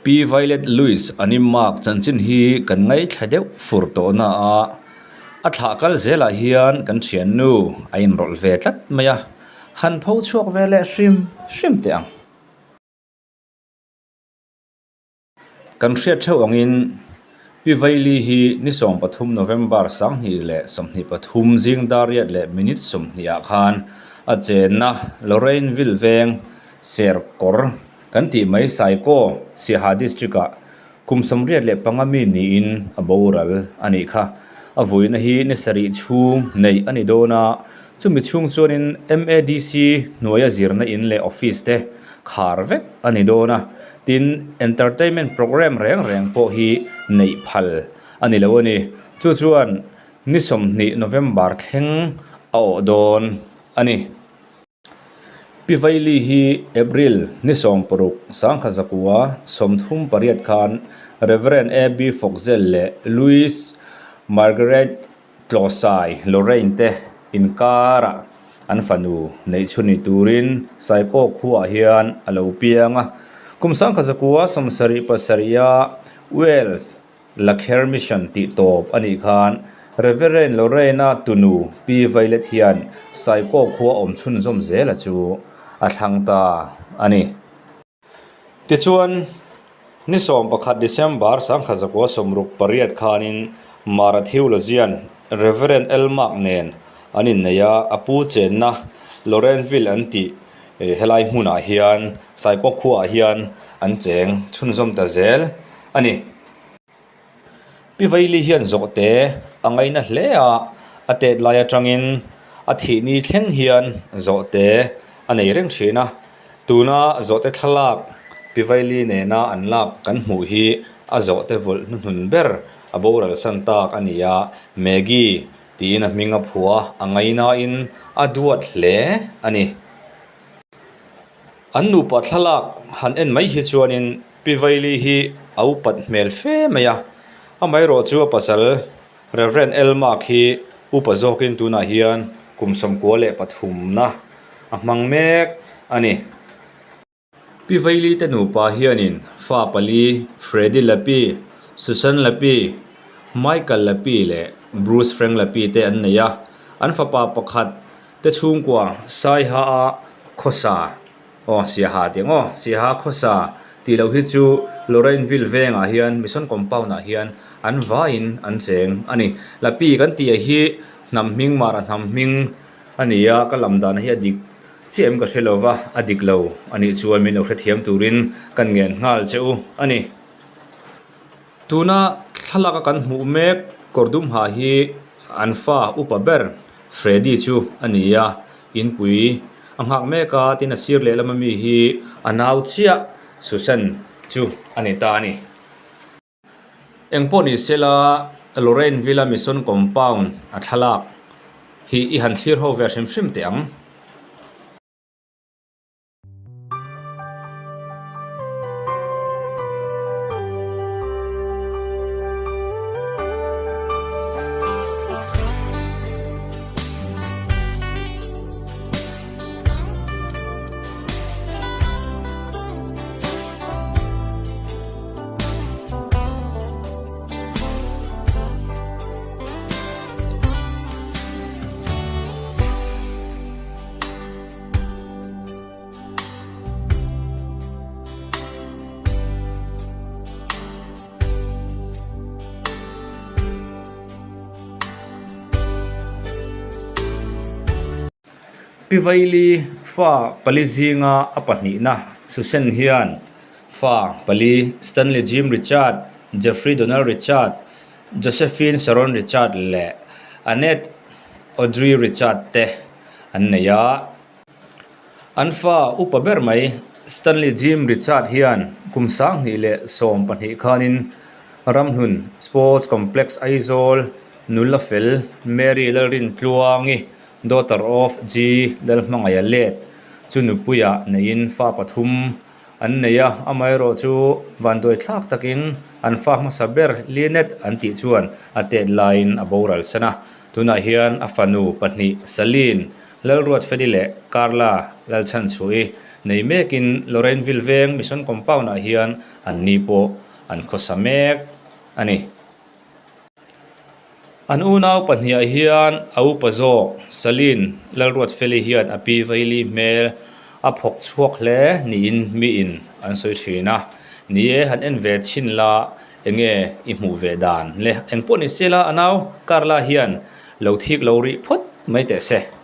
Pi Violet Louis Animmark chanchin hi kan ngaithla deuh fur tawh na a, a thlah kal zelah hian kan thiannu a inrawlh ve tlat mai a, han pho chhuak ve leh hrim hrim teh ang. Kan hriat theuh angin Pi Vaili hi ni 13 November 2023 zing dar riat leh minute 20 ah khan a chenna Lorraineville veng Serkawr kan tih mai Saikaw Siaha District ah kum 85 mi niin a boral a nih kha. A vuina hi ni sarih chhung neih a ni dawn a, chumi chhung chuanin MADC hnuaia zirna in leh office te khar vek a ni dawn a, tin entertainment programme reng reng pawh hi neih phal a ni lo a ni. Chu chuan ni 20 November thleng a awh dawn a ni. Pi Vaili hi April ni 16 1938 khan Rev. AB Foxell leh Louise Margaret Tlawsai Lorraine te inkarah an fanu neih chhun ni turin Saikaw khuaah hian a lo piang a. Kum 1977-a Wales Lakher Mission tih tawp a nih khan Reverend Lorraine-a tunu Pi Violet hian Saikaw khua awm chhunzawm zela chu a thlang ta a ni. Tichuan, ni 11 December 1968 khanin Mara Theologian Reverend L. Mark nen an innei a, a pu chenna Lorraineville an tih helai hmunah hian Saikaw khuaah hian an cheng chhunzawm ta zel a ni. Pi Vaili hian zawhte a ngaina hle a, a tet lai atangin a thih ni thleng hian zawhte a nei reng thin a. Tuna zawhte thlalak Pi Vaili nena an lak kan hmuh hi a zawhte vawlh hnuhnun ber a boral san tak a ni a, Maggie tiin a hming a phuah a ngainain a duat hle a ni. An nupa thlalak han en mai hi chuanin Pi Vaili hi a upat hmel fe mai a, amaherawh chu a pasal Rev. Elmark hi upa zawkin tunah hian kum 93 na a hmang mek a ni. Pi Vaili te nupa hianin fa pali Freddy Lapi, Susan Lapi, Michael Lapi leh Bruce Frank Lapi te an nei a, an fapa pakhat te chhungkua Saiha a khawsa aw Siaha tih ang aw Siaha khawsa tih loh hi chu Lorraineville vengah hian Mission Compound ah hian an vaiin an cheng a ni. Lapi kan tih ah hi hnam hming mara hnam hming a ni a ka lam dan hi a dik chiah em ka hre lova a dik lo a nih chuan min lo hrethiam turin kan ngen nghal che u a ni. Tuna thlalak a kan hmuh mek kawr dum ha hi an fa upa ber Freddy chu a ni a, inpui a nghak mek a, tin a sir lehlam ami hi a nau chiah Susan chu a ni ta a ni. Engpawh ni sela Lorraine Villa Mission Compound a thlalak hi i han thlir ho ve hrim hrim teh ang. Pi Vaili fa pali zinga a pahnihna Susan hian fa pali Stanley Jim Richard, Jeffrey Donald Richard, Josephine Sharon Richard leh Annette Audrey Richard te an nei a. An fa upa ber mai Stanley Jim Richard hian kum 2012 khanin Ramhlun Sports Complex Aizawl nula fel Mary Lalrintluangi daughter of G Lalhmangaia let chu nupuiah neiin fa pathum an nei a, amaherawh chu vanduai thlak takin an fa hmasa ber Lynette an tih chuan a tet laiin a boral san a, tunah hian a fanu pahnih Saline Lalruatfeli leh Carla Lalchhanchhuahi nei mekin Lorrainville veng Mission Compound ah hian an ni pawh an khawsa mek a ni. An unau pahniah hian a upa zawk Salin Lalruatfeli hian a pi Vaili hmel a phawk chhuak hle niin miin an sawi thin a. Ni e, han en ve chhin la enge i hmuh ve dan le? Engpawh ni se la a nau Carla hian lo thik lo rih phawt mai teh se.